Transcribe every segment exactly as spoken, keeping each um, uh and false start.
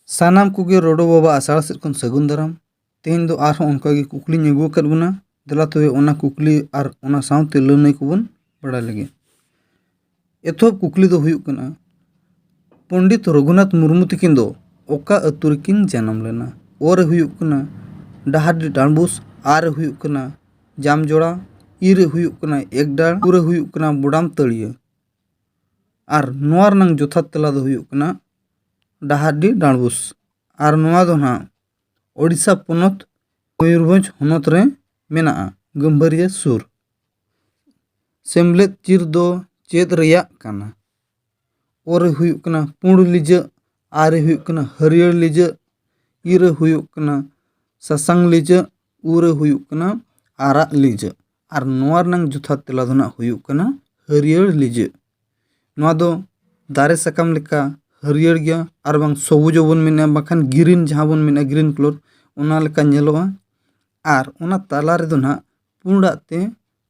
ᱥᱟᱱᱟᱢ ᱠᱚᱜᱮ ᱨᱚᱰᱚ ᱵᱟᱵᱟ ᱟᱥᱲᱟ ᱥᱮᱫ ᱠᱷᱚᱱ ᱥᱟᱹᱜᱩᱱ ᱫᱟᱨᱟᱢ᱾ ᱛᱮᱦᱮᱧ ᱫᱚ ᱟᱨᱦᱚᱸ ᱚᱱᱠᱟᱜᱮ ᱠᱩᱠᱞᱤᱧ ᱟᱹᱜᱩ ᱟᱠᱟᱫ ᱵᱚᱱᱟ᱾ ᱫᱮᱞᱟ ᱛᱚᱵᱮ ᱚᱱᱟ ᱠᱩᱠᱞᱤ ᱟᱨ ᱚᱱᱟ ᱥᱟᱶᱛᱮ ᱞᱟᱹᱱᱟᱹᱭ ᱠᱚᱵᱚᱱ ᱵᱟᱲᱟᱭ ᱞᱮᱜᱮ᱾ ᱮᱛᱚᱦᱚᱵ ᱠᱩᱠᱞᱤ ᱫᱚ ᱦᱩᱭᱩᱜ ᱠᱟᱱᱟ, ᱯᱚᱱᱰᱤᱛ ᱨᱚᱜᱷᱩᱱᱟᱛᱷ ᱢᱩᱨᱢᱩ ᱛᱟᱹᱠᱤᱱ ᱫᱚ ᱚᱠᱟ ᱟᱹᱛᱩ ᱨᱮᱠᱤᱱ ᱡᱟᱱᱟᱢ ᱞᱮᱱᱟ? ᱚ ᱨᱮ ᱦᱩᱭᱩᱜ ᱠᱟᱱᱟ ᱰᱟᱦᱟᱨᱰᱤ ᱰᱟᱸᱰᱵᱩᱥ, ᱟ ᱨᱮ ᱦᱩᱭᱩᱜ ᱠᱟᱱᱟ ᱡᱟᱢᱡᱚᱲᱟ, ᱤ ᱨᱮ ᱦᱩᱭᱩᱜ ᱠᱟᱱᱟ ᱮᱠᱰᱟᱲ, ᱩ ᱨᱮ ᱦᱩᱭᱩᱜ ᱠᱟᱱᱟ ᱵᱚᱰᱟᱢ ᱛᱟᱹᱲᱤᱭᱟᱹ᱾ ᱟᱨ ᱱᱚᱣᱟ ᱨᱮᱱᱟᱝ ᱡᱚᱛᱷᱟᱛ ᱛᱮᱞᱟ ᱫᱚ ᱦᱩᱭᱩᱜ ᱠᱟᱱᱟ ᱰᱟᱦᱟᱨᱰᱤ ᱰᱟᱸᱰᱵᱩᱥ᱾ ᱟᱨ ᱱᱚᱣᱟ ᱫᱚ ᱱᱟᱦᱟᱜ ᱳᱰᱤᱥᱟ ᱯᱚᱱᱚᱛ ᱢᱚᱭᱩᱨᱵᱷᱚᱸᱡᱽ ᱦᱚᱱᱚᱛ ᱨᱮ ᱢᱮᱱᱟᱜᱼᱟ, ᱜᱟᱹᱢᱵᱷᱟᱹᱨᱤᱭᱟᱹ ᱥᱩᱨ᱾ ᱥᱮᱢᱞᱮᱫ ᱪᱤᱨ ᱫᱚ ᱪᱮᱫ ᱨᱮᱭᱟᱜ ᱠᱟᱱᱟ? ᱚ ᱨᱮ ᱦᱩᱭᱩᱜ ᱠᱟᱱᱟ ᱯᱩᱸᱰ ᱞᱤᱡᱟᱹᱜ, ᱟ ᱨᱮ ᱦᱩᱭᱩᱜ ᱠᱟᱱᱟ ᱦᱟᱹᱨᱭᱟᱹᱲ ᱞᱤᱡᱟᱹᱜ, ᱤ ᱨᱮ ᱦᱩᱭᱩᱜ ᱠᱟᱱᱟ ᱥᱟᱥᱟᱝ ᱞᱤᱡᱟᱹᱜ, ᱩ ᱨᱮ ᱦᱩᱭᱩᱜ ᱠᱟᱱᱟ ᱟᱨᱟᱜ ᱞᱤᱡᱟᱹᱜ᱾ ᱟᱨ ᱱᱚᱣᱟ ᱨᱮᱱᱟᱝ ᱡᱚᱛᱷᱟᱛ ᱛᱮᱞᱟ ᱫᱚ ᱱᱟᱜ ᱦᱩᱭᱩᱜ ᱠᱟᱱᱟ ᱦᱟᱹᱨᱭᱟᱹᱲ ᱞᱤᱡᱟᱹᱜ᱾ ᱱᱚᱣᱟ ᱫᱚ ᱫᱟᱨᱮ ᱥᱟᱠᱟᱢ ᱞᱮᱠᱟ ᱦᱟᱹᱨᱭᱟᱹᱲ ᱜᱮᱭᱟ, ᱟᱨ ᱵᱟᱝ ᱥᱚᱵᱩᱡ ᱦᱚᱸ ᱵᱚᱱ ᱢᱮᱱᱟ, ᱵᱟᱝᱠᱷᱟᱱ ᱜᱨᱤᱱ ᱡᱟᱦᱟᱸ ᱵᱚᱱ ᱢᱮᱱᱟ, ᱜᱨᱤᱱ ᱠᱟᱞᱟᱨ, ᱚᱱᱟ ᱞᱮᱠᱟ ᱧᱮᱞᱚᱜᱼᱟ᱾ ᱟᱨ ᱚᱱᱟ ᱛᱟᱞᱟ ᱨᱮᱫᱚ ᱱᱟᱜ ᱯᱩᱸᱰᱟᱜ ᱛᱮ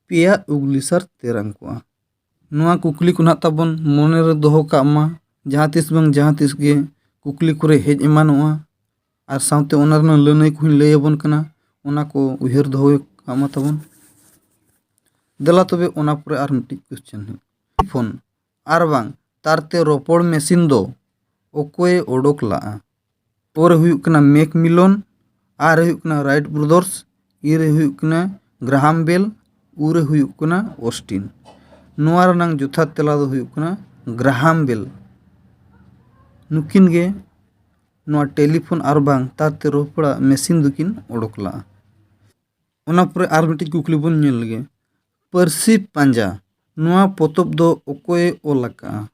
ᱯᱮᱭᱟ ᱩᱜᱽᱞᱤ ᱥᱟᱨ ᱛᱮ ᱨᱟᱝ ᱠᱚᱜᱼᱟ᱾ ᱱᱚᱣᱟ ᱠᱩᱠᱞᱤ ᱠᱚ ᱱᱟᱜ ᱛᱟᱵᱚᱱ ᱢᱚᱱᱮ ᱨᱮ ᱫᱚᱦᱚ ᱠᱟᱜ ᱢᱟ, ᱡᱟᱦᱟᱸ ᱛᱤᱥ ᱵᱟᱝ ᱡᱟᱦᱟᱸ ᱛᱤᱥ ᱜᱮ ᱠᱩᱠᱞᱤ ᱠᱚᱨᱮ ᱦᱮᱡ ᱮᱢᱟᱱᱚᱜᱼᱟ᱾ ᱟᱨ ᱥᱟᱶᱛᱮ ᱚᱱᱟ ᱨᱮᱱᱟᱜ ᱞᱟᱹᱱᱟᱹᱭ ᱠᱚᱦᱚᱸᱧ ᱞᱟᱹᱭ ᱟᱵᱚᱱ ᱠᱟᱱᱟ, ᱚᱱᱟ ᱠᱚ ᱩᱭᱦᱟᱹᱨ ᱫᱚᱦᱚ ᱠᱟᱜ ᱢᱟ ᱛᱟᱵᱚᱱ᱾ ᱫᱮᱞᱟ ᱛᱚᱵᱮ ᱚᱱᱟ ᱯᱚᱨᱮ ᱟᱨ ᱢᱤᱫᱴᱤᱡ ᱠᱚᱥᱪᱮᱱ ᱦᱩᱭᱩᱜ, ᱯᱷᱳᱱ ᱟᱨ ᱵᱟᱝ ᱛᱟᱨᱛᱮ ᱨᱚᱯᱚᱲ ᱢᱮᱥᱤᱱ ᱫᱚ ᱚᱠᱚᱭᱮ ᱚᱰᱚᱠ ᱞᱟᱜᱼᱟ? ᱚ ᱨᱮ ᱦᱩᱭᱩᱜ ᱠᱟᱱᱟ ᱢᱮᱠᱢᱤᱞᱚᱱ, ᱟ ᱨᱮ ᱦᱩᱭᱩᱜ ᱠᱟᱱᱟ ᱨᱟᱭᱤᱴ ᱵᱨᱚᱫᱟᱨᱥ, ᱤ ᱨᱮ ᱦᱩᱭᱩᱜ ᱠᱟᱱᱟ ᱜᱨᱟᱦᱟᱢ ᱵᱮᱞ, ᱩ ᱨᱮ ᱦᱩᱭᱩᱜ ᱠᱟᱱᱟ ᱚᱥᱴᱤᱱ᱾ ᱱᱚᱣᱟ ᱨᱮᱱᱟᱝ ᱡᱚᱛᱷᱟᱛ ᱛᱮᱞᱟ ᱫᱚ ᱦᱩᱭᱩᱜ ᱠᱟᱱᱟ ᱜᱨᱟᱦᱟᱢ ᱵᱮᱞ᱾ ᱱᱩᱠᱤᱱ ᱜᱮ ᱱᱚᱣᱟ ᱴᱮᱞᱤᱯᱷᱳᱱ ᱟᱨ ᱵᱟᱝ ᱛᱟᱨᱛᱮ ᱨᱚᱯᱚᱲᱟᱜ ᱢᱮᱥᱤᱱ ᱫᱚᱠᱤᱱ ᱚᱰᱚᱠ ᱞᱟᱜᱼᱟ᱾ ᱚᱱᱟ ᱯᱚᱨᱮ ᱟᱨ ᱢᱤᱫᱴᱤᱡ ᱠᱩᱠᱞᱤ ᱵᱚᱱ ᱧᱮᱞ ᱞᱮᱜᱮ, ᱯᱟᱹᱨᱥᱤ ᱯᱟᱸᱡᱟ ᱱᱚᱣᱟ ᱯᱚᱛᱚᱵ ᱫᱚ ᱚᱠᱚᱭᱮ ᱚᱞ ᱟᱠᱟᱜᱼᱟ?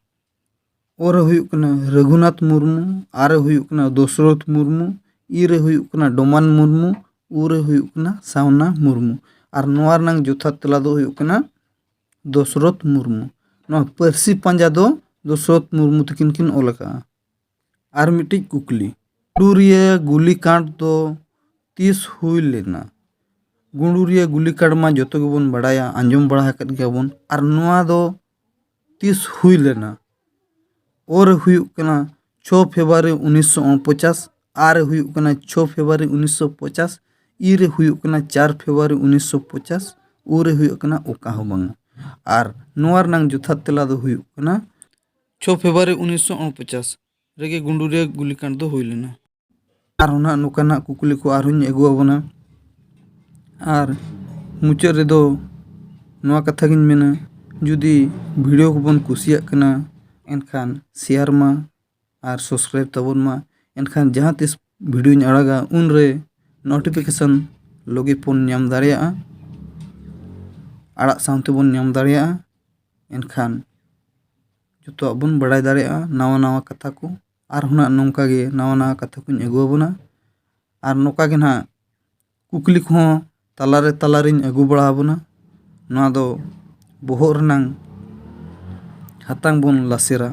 ᱚ ᱨᱮ ᱦᱩᱭᱩᱜ ᱠᱟᱱᱟ ᱨᱟᱹᱜᱷᱩᱱᱟᱛᱷ ᱢᱩᱨᱢᱩ, ᱟ ᱨᱮ ᱦᱩᱭᱩᱜ ᱠᱟᱱᱟ ᱫᱚᱥᱨᱚᱛᱷ ᱢᱩᱨᱢᱩ, ᱤ ᱨᱮ ᱦᱩᱭᱩᱜ ᱠᱟᱱᱟ ᱰᱚᱢᱟᱱ ᱢᱩᱨᱢᱩ, ᱩ ᱨᱮ ᱦᱩᱭᱩᱜ ᱠᱟᱱᱟ ᱥᱟᱣᱱᱟ ᱢᱩᱨᱢᱩ᱾ ᱟᱨ ᱱᱚᱣᱟ ᱨᱮᱱᱟᱝ ᱡᱚᱛᱷᱟᱛ ᱛᱮᱞᱟ ᱫᱚ ᱦᱩᱭᱩᱜ ᱠᱟᱱᱟ ᱫᱚᱥᱨᱚᱛᱷ ᱢᱩᱨᱢᱩ᱾ ᱱᱚᱣᱟ ᱯᱟᱹᱨᱥᱤ ᱯᱟᱸᱡᱟ ᱫᱚ ᱫᱚᱥᱨᱚᱛᱷ ᱢᱩᱨᱢᱩ ᱛᱟᱹᱠᱤᱱ ᱠᱤᱱ ᱚᱞ ᱟᱠᱟᱜᱼᱟ᱾ ᱟᱨ ᱢᱤᱫᱴᱤᱡ ᱠᱩᱠᱞᱤ, ᱜᱩᱰᱩᱨᱤᱭᱟᱹ ᱜᱩᱞᱤ ᱠᱟᱸᱰ ᱫᱚ ᱛᱤᱥ ᱦᱩᱭ ᱞᱮᱱᱟ? ᱜᱩᱰᱩᱨᱤᱭᱟᱹ ᱜᱩᱞᱤ ᱠᱟᱸᱰ ᱢᱟ ᱡᱚᱛᱚ ᱜᱮᱵᱚᱱ ᱵᱟᱲᱟᱭᱟ, ᱟᱸᱡᱚᱢ ᱵᱟᱲᱟ ᱟᱠᱟᱫ ᱜᱮᱭᱟᱵᱚᱱ᱾ ᱟᱨ ᱱᱚᱣᱟ ᱫᱚ ᱛᱤᱥ ᱦᱩᱭ ᱞᱮᱱᱟ? ᱚ ᱨᱮ ᱦᱩᱭᱩᱜ ᱠᱟᱱᱟ ᱪᱷᱚ ᱯᱷᱮᱵᱽᱨᱩᱣᱟᱨᱤ ᱩᱱᱤᱥᱥᱚ ᱩᱱᱯᱚᱪᱟᱥ, ᱟ ᱨᱮ ᱦᱩᱭᱩᱜ ᱠᱟᱱᱟ ᱪᱷᱚ ᱯᱷᱮᱵᱽᱨᱩᱣᱟᱨᱤ ᱩᱱᱤᱥᱥᱚ ᱯᱚᱪᱟᱥ, ᱤ ᱨᱮ ᱦᱩᱭᱩᱜ ᱠᱟᱱᱟ ᱪᱟᱨ ᱯᱷᱮᱵᱽᱨᱩᱣᱟᱨᱤ ᱩᱱᱤᱥᱥᱚ ᱯᱚᱪᱟᱥ, ᱩ ᱨᱮ ᱦᱩᱭᱩᱜ ᱠᱟᱱᱟ ᱚᱠᱟ ᱦᱚᱸ ᱵᱟᱝᱟ᱾ ᱟᱨ ᱱᱚᱣᱟ ᱨᱮᱱᱟᱝ ᱡᱚᱛᱷᱟᱛ ᱛᱮᱞᱟ ᱫᱚ ᱦᱩᱭᱩᱜ ᱠᱟᱱᱟ ᱪᱷᱚ ᱯᱷᱮᱵᱽᱨᱩᱣᱟᱨᱤ ᱩᱱᱤᱥᱥᱚ ᱩᱱᱯᱚᱪᱟᱥ ᱨᱮᱜᱮ ᱜᱩᱱᱰᱩᱨᱤᱭᱟᱹ ᱜᱩᱞᱤᱠᱟᱸᱰ ᱫᱚ ᱦᱩᱭ ᱞᱮᱱᱟ᱾ ᱟᱨᱦᱚᱸ ᱱᱟᱦᱟᱜ ᱱᱚᱝᱠᱟᱱᱟᱜ ᱠᱩᱠᱞᱤ ᱠᱚ ᱟᱨᱦᱚᱸᱧ ᱟᱹᱜᱩ ᱟᱵᱚᱱᱟ᱾ ᱟᱨ ᱢᱩᱪᱟᱹᱫ ᱨᱮᱫᱚ ᱱᱚᱣᱟ ᱠᱟᱛᱷᱟ ᱜᱤᱧ ᱢᱮᱱᱟ, ᱡᱩᱫᱤ ᱵᱷᱤᱰᱤᱭᱳ ᱠᱚᱵᱚᱱ ᱠᱩᱥᱤᱭᱟᱜ ᱠᱟᱱᱟ, ᱮᱱᱠᱷᱟᱱ ᱥᱮᱭᱟᱨ ᱢᱟ ᱟᱨ ᱥᱟᱵᱥᱠᱨᱟᱭᱤᱵ ᱛᱟᱵᱚᱱ ᱢᱟ᱾ ᱮᱱᱠᱷᱟᱱ ᱡᱟᱦᱟᱸ ᱛᱤᱥ ᱵᱷᱤᱰᱤᱭᱳᱧ ᱟᱲᱟᱜᱟ, ᱩᱱᱨᱮ ᱱᱳᱴᱤᱯᱷᱤᱠᱮᱥᱚᱱ ᱞᱚᱜᱮ ᱵᱚᱱ ᱧᱟᱢ ᱫᱟᱲᱮᱭᱟᱜᱼᱟ, ᱟᱲᱟᱜ ᱥᱟᱶ ᱛᱮᱵᱚᱱ ᱧᱟᱢ ᱫᱟᱲᱮᱭᱟᱜᱼᱟ᱾ ᱮᱱᱠᱷᱟᱱ ᱡᱚᱛᱚᱣᱟᱜ ᱵᱚᱱ ᱵᱟᱲᱟᱭ ᱫᱟᱲᱮᱭᱟᱜᱼᱟ, ᱱᱟᱣᱟ ᱱᱟᱣᱟ ᱠᱟᱛᱷᱟ ᱠᱚ᱾ ᱟᱨᱦᱚᱸ ᱱᱟᱜ ᱱᱚᱝᱠᱟ ᱜᱮ ᱱᱟᱣᱟ ᱱᱟᱣᱟ ᱠᱟᱛᱷᱟ ᱠᱚᱧ ᱟᱹᱜᱩ ᱟᱵᱚᱱᱟ᱾ ᱟᱨ ᱱᱚᱝᱠᱟ ᱜᱮ ᱱᱟᱜ ᱠᱩᱠᱞᱤ ᱠᱚᱦᱚᱸ ᱛᱟᱞᱟᱨᱮ ᱛᱟᱞᱟᱨᱤᱧ ᱟᱹᱜᱩ ᱵᱟᱲᱟ ᱟᱵᱚᱱᱟ᱾ ᱱᱚᱣᱟ ᱫᱚ ᱵᱚᱦᱚᱜ ᱨᱮᱱᱟᱝ ᱦᱟᱛᱟᱝ ᱵᱚᱱ ᱞᱟᱥᱮᱨᱟ᱾